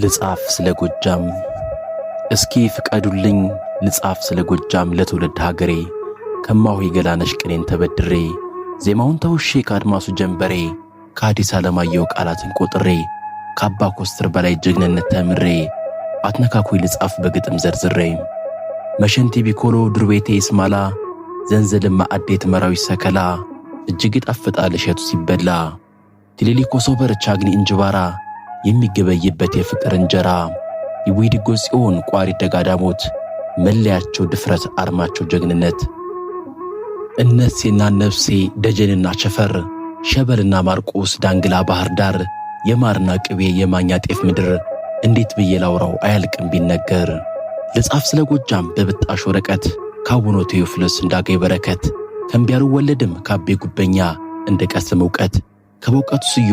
ልጻፍ ስለ ጎጃም። እስኪ ፍቀዱልኝ ልጻፍ ስለ ጎጃም ለትውልድ ሀገሬ፣ ከማሆይ ገላነሽ ቅኔን ተበድሬ፣ ዜማውን ተውሼ ከአድማሱ ጀንበሬ፣ ከሐዲስ ዓለማየሁ ቃላትን ቆጥሬ፣ ከአባ ኮስትር በላይ ጀግንነት ተምሬ፣ አትነካኩኝ ልጻፍ በግጥም ዘርዝሬ። መሸንቲ ቢኮሎ ድርቤቴ ይስማላ፣ ዘንዘልማ አዴት መራዊ ሰከላ፣ እጅግ ይጣፍጣል እሸቱ ሲበላ። ቲሊሊ ኮሶበር ቻግኒ እንጅባራ፣ የሚገበይበት የፍቅር እንጀራ። የዊድጎ ጽዮን ቋሪ ደጋዳሞት፣ መለያቸው ድፍረት አርማቸው ጀግንነት። እነሴና ነፍሴ ደጀንና ቸፈር፣ ሸበልና ማርቆስ ዳንግላ ባህር ዳር፣ የማርና ቅቤ የማኛ ጤፍ ምድር፣ እንዴት ብዬ ላውራው አያልቅም ቢነገር። ልጻፍ ስለ ጎጃም በብጣሽ ወረቀት፣ ካቡነ ቴዎፍሎስ እንዳገኝ በረከት፣ ከእምቢያሉ ወለድም ካቤ ጉበኛ እንደ ቀስም እውቀት፣ ከበውቀቱ ስዩም።